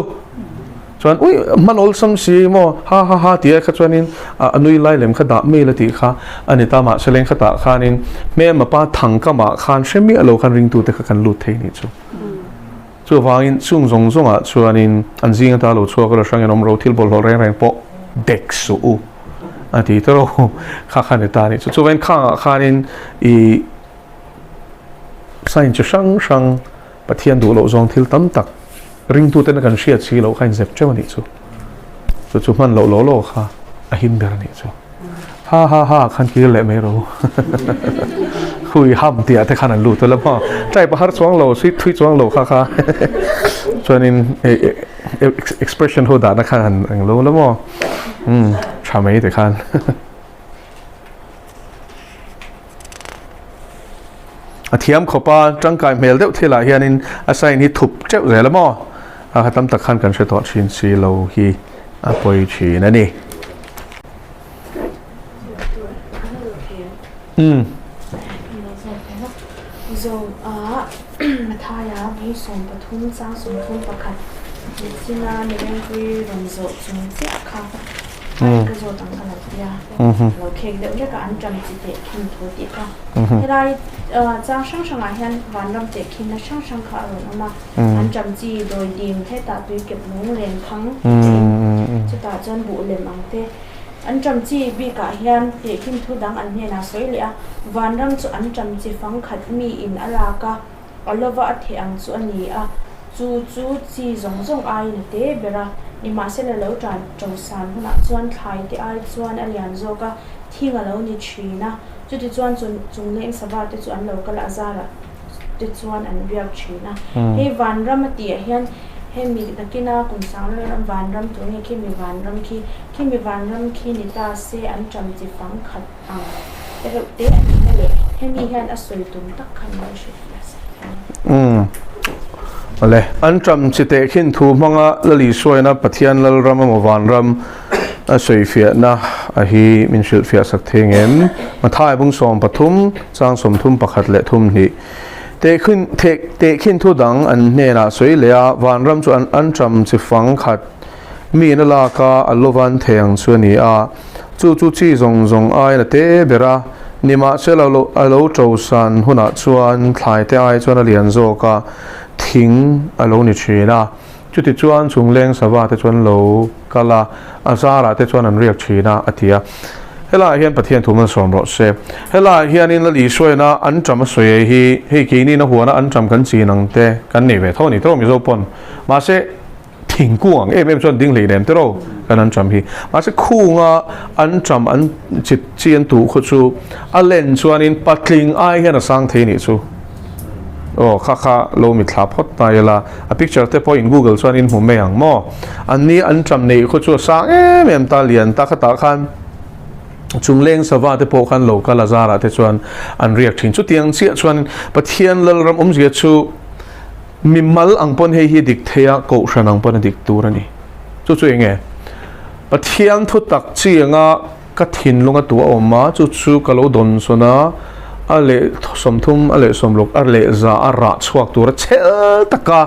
Speaker 1: Chuan ui hman awlsam si maw ha ha ha tih ai kha chuanin a nui lai lem kha dah mail a tih kha a ni ta mahse leng khatah khanin hmelma pa thangkamah khan hre miah lo khan ringtute kha kan lut thei a nih chu. Chuvangin chung zawng zawngah chuanin an zing ata lo chhuak ula hrangin awm ro thil bawlhhlawh reng reng pawh dek suh u a ti ta ro kha kha ni ta a nih chu. Chuvangin khangah khanin i sign chi hrang hrang Pathian duh loh zawng thil tam tak ringtuten a kan hriat si loh kha inzep teuh a nih chu. Chu chu hman loh law law kha a him ber a nih chu. Ha ha ha khan kir leh mai ro. Hui ham tih ah te khan an lut a la maw. Type a har chuang lo, sweet thui chuang lo kha kha. Chuanin expression ho dahna khan han eng lo la maw. Umm tha mai te khan. A thiam khawp a, tangkai hmel deuh thilah hianin a sign hi thup teuh zel a maw? A kha tam tak khan kan hre tawh thin si lo hi a pawi thin a ni. Umm.
Speaker 4: Ka zawt ang ka lo tia. Lo khek deuh hlek a an ṭam chi teh khin thu tih kha. Helai chang hrang hrangah hian vanram teh khinna hrang hrang kha a rawn awm a. An ṭam chi dawi dim hetah tui kep lung len thang tih te chutah chuan buh lem ang te. An ṭam chi bikah hian teh khin thu dang an hnenah sawi leh a. Vanram chu an ṭam chi fang khat mi in a lak a, a lova a theh ang chu a ni a. Chu chu chi zawng zawng aiin a te ber a, nimahsela lo tan ṭosan hunah chuan thlai te ai chuan a lian zawk a, thing a lo ni ṭhin a. Chutichuan chu chung leng sava te chu an lo kal a, a zarah te chuan an riak ṭhin a. Hei vanram a tih ah hian hemi nakina kum sang ram vanram tur nge khimi vanram khi, khimi vanram khi ni ta se an ṭam chi fang khat ang te reuh te a nihna leh hemi hian a sawi tum tak kha min lo hrilh fiah sak thei
Speaker 1: ang. Awle, an ṭam chi teh khin thu hmanga Lali Suaina Pathian Lalram emaw Vanram a sawi fiahna a hi min hrilh fiah sak thei ngem? Mathai bung 13 chang 31 leh 32 Tehkhin tehkhin thu dang an hnenah sawi leh a, Vanram chu an an ṭam chi fang khat mi in a lak a, a lovan thei ang chu a ni a. Chu chu chi zawng zawng aiin a te ber a, nimahsela a lo ṭosan hunah chuan thlai te ai chuan a lian zawk a, thing a lo ni ṭhin a. Chutichuan chungleng sava te chuan lo kal a, a zarah te chuan an riak ṭhin a, a ti a. Helaiah hian Pathian thu malsawm rawh se. Helaiah hianin Lal Isuaina an ṭam a sawi ei hi, hei keiniin a huana an ṭam kan chin ang te kan nei ve tho a ni tawh Mizo pawn. Mahse. Thingkung ang em em chuan ding hlei nem tiraw kan an ṭam hi. Mahse khunga an ṭam an chit chi an tuh khu chu a len chuanin patling ai hian a sang thei nih chu. Aw kha kha lo mitthla phawt ta ila a picture te pawh in google chuan in hmu mai ang maw. An ni an ṭam neih khu chu a sang em em ta lian ta khatah khan chungleng sava te pawh khan lo kal a zarah te chuan an riak ṭhin. Chutiang chiah chuan Pathian Lalram awmzia chu Mimal ang pawn hei hi a dik thei a, kohhran ang pawn a dik tur a ni. Chu chu eng nge? Pathian thu tak chi anga ka thinlung a tuah awm a, chu chu ka lo dawn sawn a, a leh 30, a leh 60, a leh za a rah chhuak tur a chhel taka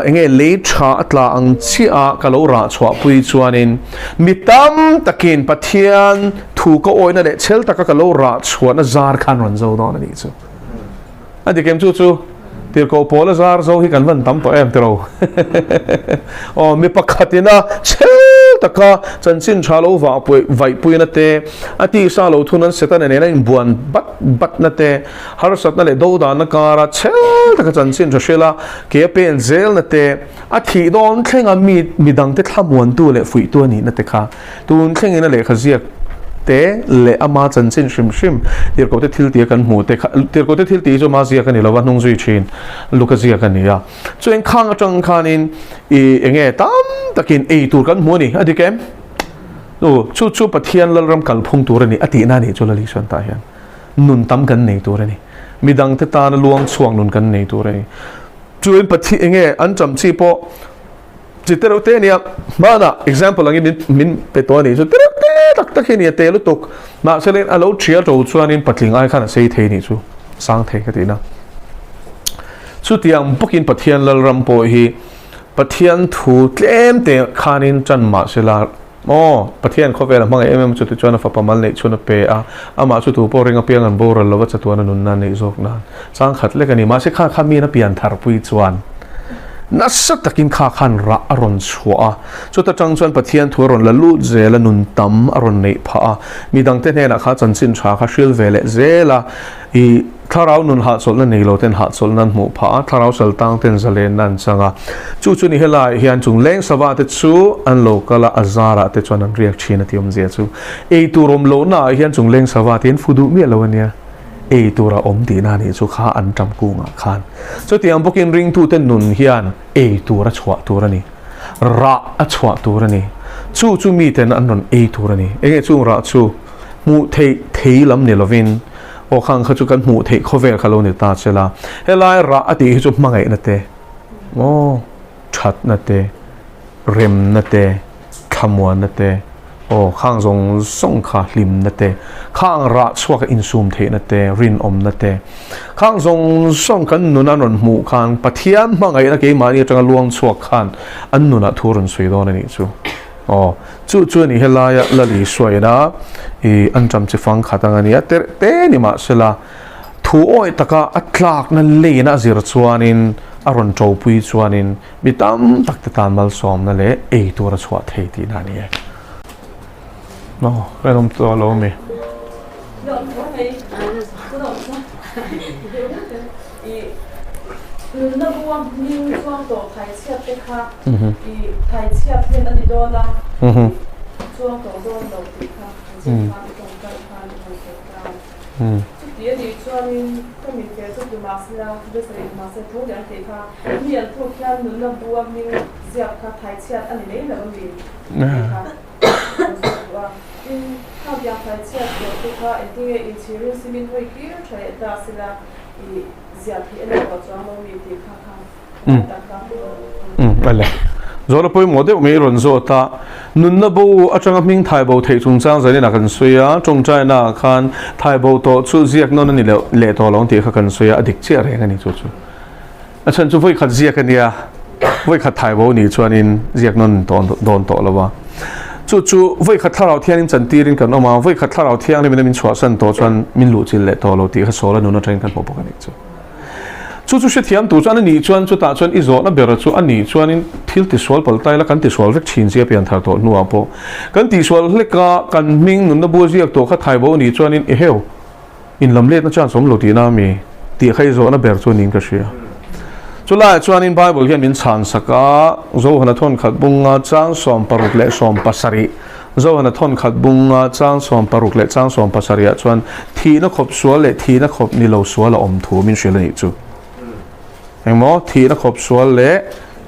Speaker 1: eng nge lei tha a tla ang chiah a ka lo rah chhuah pui chuanin mi tam takin Pathian thu ka awihna leh chhel taka ka lo rah chhuahna zar khan rawn zo dawn a nih chu. A dik em chu chu tirhkoh pawl a zar zo hi kan van tam tawh em tiro. Aw mi pakhat ina chhel taka chanchin tha lo vah pui vaih puina te a tisa lo thun an Setana nena inbuan bat batna te harsatna leh dodanna kara chhel taka chanchin tha hrela ke a pen zelna te a thih dawn thlenga mi midangte thlamuantu leh fuihtu a nihna te kha Tun thlengin a lehkha ziak te leh ama chanchin hrim hrim tirhkohte thil tia kan hmuh te kha, tirhkohte thil tih hi chu ama ziak a ni lo va, hnung zui thin Luka ziak a ni a. Chu engkhang atang khanin i enge tam takin ei tur kan hmu a ni, a dik em? U, chu chu Pathian Lalram kalphung tur a ni, a tihna a nih chu Lali Suan tah hian nun tam kan nei tur a ni. Midangte tana luang chhuak nun kan nei tur a ni. Chuin Pathian enge an cham chi pawh Chi te reuh te ania, hmanah example angin min min pe tawh a nih chu te reuh te tak tak hi a ni a te lutuk. Mahse leng a lo thial to chuanin patling ai khan a sei thei nih chu. sang thei ka tihna. Chutiang bawkin Pathian Lalram pawh hi Pathian thu tlem te khanin tan mah sela maw Pathian khawvel a hmangaih em em chu tichuan a fapa mal neih chhun a pe a, amah chu tu pawh ring apiang an boral lova chatuan a nunna neih zawk nan chang khat lek a ni. Mahse kha kha miin a pian thar pui chuan nasa takin kha khan rah a rawn chhuah a, chuta tang chuan Pathian thu a rawn la lut zel a, nun tam a rawn neih phah a, midangte hnenah kha chanchin tha kha hril ve leh zel a, I thlarau nun hahchawlhna nei lo ten hahchawlhna an hmuh phah a, thlarau sal tang ten zalenna an chang a. Chu chu ni helaiah hian chung leng sava te chu an lo kal a, a zarah te chuan an riak thin a tih awmzia chu. Ei tur awm lohna ah hian chung leng sava te hi an fu duh miah lo a nia. Ei tur a awm tihna a nih chu kha an tam kungah khan. Chutiang bawkin ringtute nun hian ei tur a chhuah tur a ni. Rah a chhuah tur a ni. Chu chu miten an rawn ei tur a ni. Enge chung rah chu? Hmuh theih thei lam ni lovin aw khang kha chu kan hmuh theih khawvel kha lo ni ta che la. Helai rah a tih hi chu hmangaihna te, aw thatna te, remna te, thlamuanna te, aw khang zawng zawng kha hlimna te, khang rah chhuak a insum theihna te, rinawmna te, khang zawng zawng kan nun an rawn hmuh khan Pathian hmangaihna keimahni atanga luang chhuak khan an nunah thu rawn sawi dawn a nih chu. Aw, chu chu a ni helaia Lal Isua ina i an ṭam chi fang khat ang a ni a, terh te ni mahsela thu awih taka a tlakna leina a zir chuanin a rawn ṭopui chuanin mi tam tak te tan malsawmna leh ei tur a chhuah thei tihna a ni e. Aw, ka en awm tawh lo ami?
Speaker 4: Nunna bua hming chuang tawh thaichhiat te kha i thaichhiat hlen a ni dawn a, i chuang tawh dawn lo tih kha an zir khan i tawngtai khan i han sawi ta. Chuti a nih chuanin ka mit ve chu ti mahsela besarih mahse tho leh an tih kha mi an thuk hian nunna bua hming ziak kha thaichhiat a ni mai lo a mi tih kha an zawt duh a. Tin, khangtiang thaichhiat tawh te kha engtinge inchhirin simin hawi kir tha leh ta sela i ziah theih a ni tawh chuang lo mi tih kha kha lai tak kha
Speaker 1: Umm a le. Zawhna pawimawh deuh mai i rawn zawt a, nunna bo atanga hming thai bo theih chungchang zanin ah kan sawi a, tawngtaina ah khan thai bo tawh chu ziak nawn a ni leh leh tawh lo ang tih kha kan sawi a, a dik chiah reng a ni chu chu. A chhan chu vawikhat ziak a nia, vawikhat thai bo nih chuanin ziak nawn tawh dawn tawh lo a. Chu chu vawikhat thlarau thiangin chantirin kan awm a, vawikhat thlarau thianghlimin a min chhuahsan tawh chuan min luhchilh leh tawh lo tih kha Saula nun atangin kan hmuh bawk a nih chu. Chu chu hrethiam tur chuan a nih chuan chutah chuan i zawhna ber chu a nih chuanin thil tisual palh ta ila kan tisual vek thin zia pian thar tawh hnuah pawh kan tihsual hlek a, kan hming nunna bua ziak tawh kha thai bo a nih chuanin eheu inlam letna chance awm lo tihna a mi tih kha i zawhna ber chu niin ka hria. Chulaiah chuanin Bible hian min chhan sak a, Zohana thawnkhat bunga chang 16 leh 17 Zohana thawnkhat bunga chang 16 leh chang 17 ah chuan thihna khawp sual leh thihna khawp ni lo sual a awm thu min hrilh a nih chu. Engmaw? Thihna khawp sual leh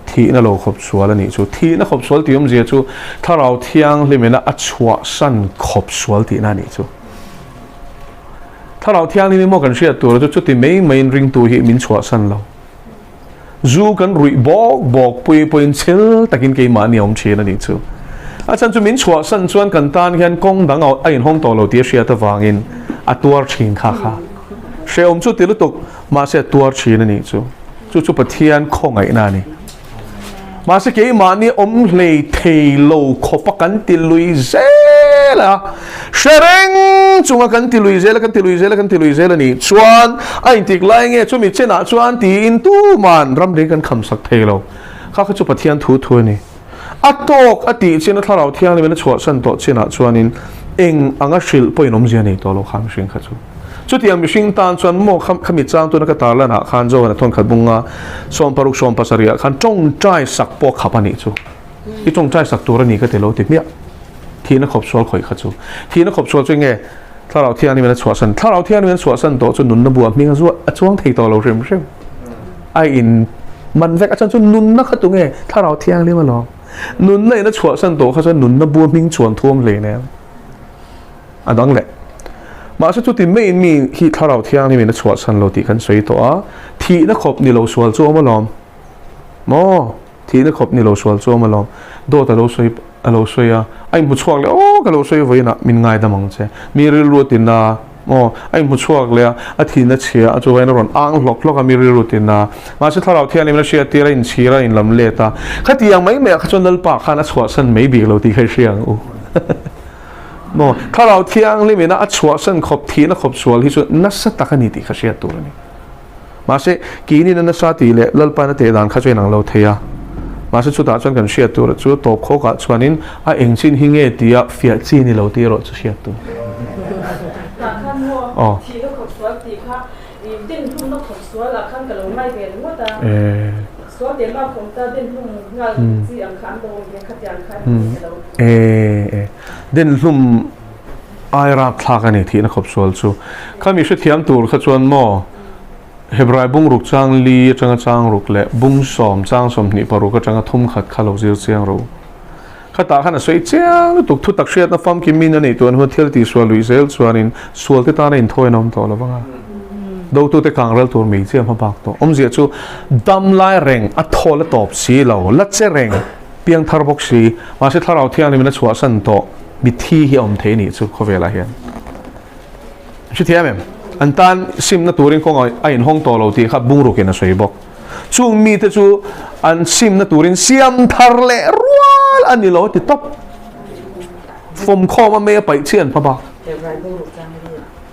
Speaker 1: thihna lo khawp sual a nih chu. Thihna khawp sual tih awmzia chu Thlarau Thianghlimina a chhuahsan khawp sual tihna a nih chu. Thlarau Thianghlim hi maw kan hriat tur chu chuti mai maiin ringtu hi min chhuahsan lo. Zu kan ruih bawk bawk pui pawhin chhel takin keimahni a awm thin a nih chu. A chhan chu min chhuahsan chuan kan tan hian kawng dang a inhawng tawh lo tih a hriat avangin a tuar thin kha kha. Hrehawm chu ti lutuk mahse a tuar thin a nih chu. Chu chu Pathian khawngaihna a ni. Mahse keimahni awm hlei thei lo khawpa kan ti lui zel a, hre reng chunga kan ti lui zel a, kan ti lui zel a, kan ti lui zel a nih chuan a intik lai nge chumi chenah chuan tiin tuman ramri kan khamsak thei lo. Kha kha chu Pathian thu thu a ni. A tawk a tih chin a Thlarau Thianghlimin a chhuahsan tawh chinah chuanin eng anga hrilh pawhin awmzia nei tawh lo kha mihring kha chu. Chutiang mihring tan chuan maw kha khami chang tuna ka tarlan ah khan Johan-a thawnkhat bunga 16 17 ah khan tawngtai sak pawh khap a nih chu. I tawngtai sak tur a ni ka ti lo ti hmiah. Thihna khawp sual khawih kha chu. Thihna khawp sual chu enge Thlarau Thianghlimin a chhuahsan. Thlarau Thianghlimin a chhuahsan tawh chu nunna buah hming a zuah a chuang thei tawh lo hrim hrim. A in man vek a chuan chu nunna kha tunge Thlarau Thianghlim alawm. Nunna in a chhuahsan tawh kha chuan nunna bua hming chuan thuam hlei nen. A dang leh. Mahse chuti maiin mi hi Thlarau Thianghlimin a chhuahsan lo tih kan sawi tawh a, thihna khawp ni lo sual chu awm alawm. Maw? Thihna khawp ni lo sual chu awm alawm. Dawt a lo sawi a lo sawi a, a inhmu chhuak leh aw ka lo sawi vawiinah min ngaidam ang che. Mi rilru a tina. Aw, a inhmu chhuak leh a, a thin a chhia a, chuvangin a rawn ang hlawk hlawk a, mi rilru tin a. Mahse Thlarau Thianghlim in a hriattir a, inchhir a, inlam let a. Khatiang mai maiah kha chuan Lalpa khan a chhuahsan mai bik lo tih kha i hria ang u. Maw, Thlarau Thianghlim ina a chhuahsan khawp thihna khawp sual hi chu nasa tak a ni tih kha hriat tur a ni. Mahse, keinin a nasa tih leh Lalpain a teh dan kha chu inang lo thei a. Mahse, chutah chuan kan hriat tur chu tawp khawkah chuanin a eng chin hi nge tia fiah chi ni lo tih erawh chu hriat tur.
Speaker 4: Tah khan maw thihna khawp sual tih kha i denhlumna khawp sual ah khan ka lo ngai ve ringawt a. Sual teh mak awm ta denhlum nghal chi ang kha an lo awm ve khatiang kha a ni ka lo.
Speaker 1: Denhlum ai rapthlak a ni thihna khawp sual chu. Khami hrethiam tur kha chuan maw Hebrai bung ruk chang li atanga chang ruk leh bung sawm chang 26 atanga thum khat kha lo zir chiang ro. Khatah khan a sawi chiang lutuk thu tak hriatna famkim min a neih tuan hun thil tihsual luih zel chuanin sual te tana inthawi an awm tawh lo vang a. Dotute kang ral tur mei chiah hmabak tawh. Awmzia chu dam lai reng a thawl a tawp si lo, la che reng, piangthar bawk si, mahse Thlarau Thianghlimin a chhuahsan tawh mitthi hi a awm thei a nih chu khawvelah hian. Hrethiam em? An tan simna turin kawng a inhawng tawh lo tih kha bungrukin a sawi bawk. Chung mite chu an simna turin siam thar leh rual a ni lo a ti tawp. Fawmkhawm a mei a paih chian hma bak.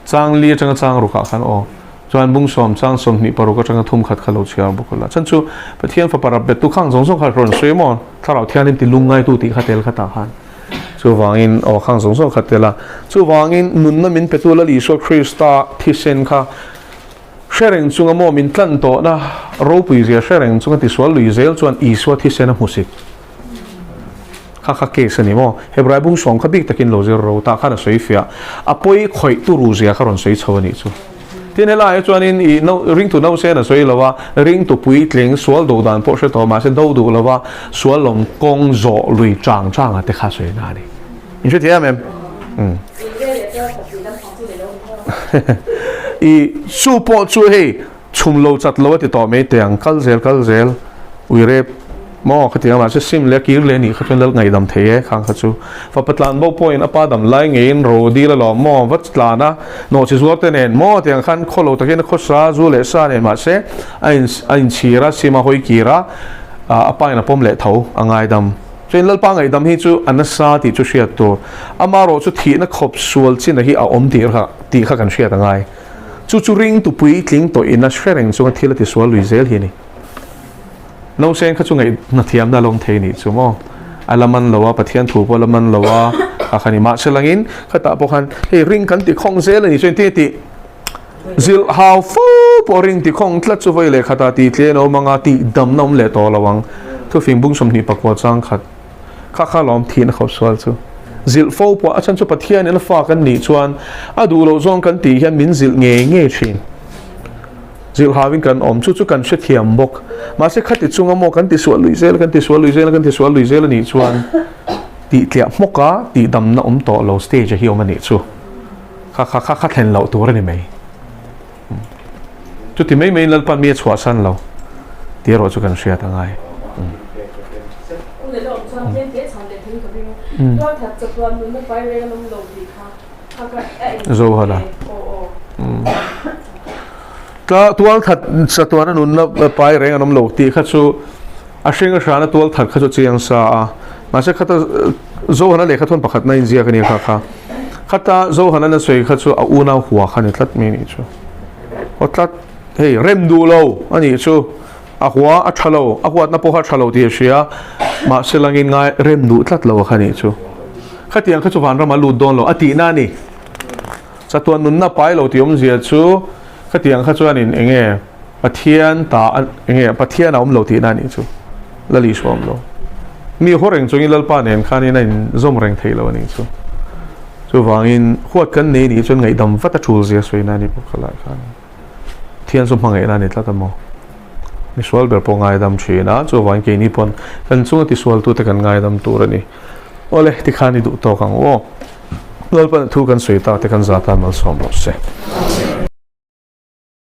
Speaker 1: Chang li atanga chang rukah khan aw. Chuan bung sawm chang 26 atanga thum khat kha lo chhiar bawk ula. Chan chu Pathian fapa rap bettu khang zawng zawng kha rawn sawi maw? Thlarau Thianghlim ti lungngaitu tih kha tel kha tah khan. Chuvangin aw khang zawng zawng kha tel a. Chuvangin nunna min petu Lal Isua Krista thisen kha hre reng chunga maw min tlan tawhna ropui zia hre reng chunga tisual lui zel chuan Isua thisen a hmusit kha kha case a ni maw? Hebrai bung sawm kha bik takin lo zir ro tah khan a sawi fiah. A pawi khawih turu zia kha rawn sawi chho a nih chu. Tin helaiah chuanin i no ringtu nausen a sawi lo a, ringtu puitling sual duh dan pawh hre tawh mahse do duh lo a, sual lawm kawng zawh lui chang chang a te kha sawi na a ni. In hre thiam em? Umm. I chu pawh chu hei Chhum lo chat lo a ti tawh mai teh ang, kal zel kal zel, ui rep maw ka ti ang mahse sim leh kir leh nih kha chuan lal ngaihdam thei e khang kha chu. Fapa tlan bo pawhin a pa dam lai ngeiin ro dil alawm maw va tlan a, nawhchi zuar te nen maw ti ang khan khaw lo takin a khawsa zu leh sa nen mahse a in a inchhir a sim a hawi kir a, a pa in a pawm leh tho a ngaidam. Chuan Lalpa ngaihdam hi chu a nasa tih chu hriat tur, amarawh chu thihna khawp sual chin a hi a awm tih kha tih kha kan hriat a ngai. Chu chu ringtu puitling tawh in a hre reng chunga thil a ti sual lui zel hi a ni. Nausen kha chu ngaihna thiamna a lawm thei nih chu maw? A la man lo a, Pathian thu pawh a la man lo a, kha kha ni. Mahse langin khatah pawh khan hei ring kan ti khawng zel a ni chuan tin a tih zilh hau fo pawh ring ti khawng tlat chu vawi leh khatah tih tlian a awm ang a, tih damna awm leh tawh lo ang. Thufing bung 29 chang khat. Kha kha lawm thihna khawp sual chu. Zilh fo pawh a chhan chu Pathianin a fa kan nih chuan a duh loh zawng kan tih hian min zilh ngei ngei thin. Zilh hauin kan awm chu chu kan hrethiam bawk. Mahse khati chunga maw kan tisual lui zel kan tisual lui zel kan tisual lui zel a nih chuan tih tliah hmawk a tih damna awm tawh lo stage a hi awm a nih chu. Kha kha kha kha thlen loh tur a ni mai. Chuti mai maiin Lalpan mi a chhuahsan lo tih erawh chu kan hriat a ngai. Zohana. Tualthat chatuana nunna pai reng an awm lo tih kha chu a hring a hrana tualthat kha chu chiang sa a. Mahse khata Zohana lehkha thawn pakhatna inziak a nia kha kha. Khata Zohana na sawi kha chu a unau hua kha ni tlat mai nih chu. Aw tlat, hei rem duh lo a nih chu. A hua a tha lo, a huatna pawh kha a tha lo tih a hria. Mahse langin ngai rem duh tlat lo kha nih chu. Khatiang kha chu vanram a lut dawn lo a tihna a ni. Chatuan nunna pai lo tih awmzia chu khatiang kha chuanin eng nge Pathian ta eng nge Pathian a awm lo tihna a nih chu. Lal Isua awm lo. Mi haw reng chungin Lalpa nen khanin a inzawm reng thei lo a nih chu. Chuvangin huat kan nei nih chuan ngaihdam vat a tul zia sawi na a ni bawk khalai khan. Thian chu hmangaihna a ni tlat a maw? Misual ber pawh ngaidam thin a, chuvangin keini pawn kan chunga tisualtute kan ngaidam tur a ni. Awle, tikhan i duh tawk ang aw. Lalpan thu kan sawi tak te kan zah tan malsawm rawh se.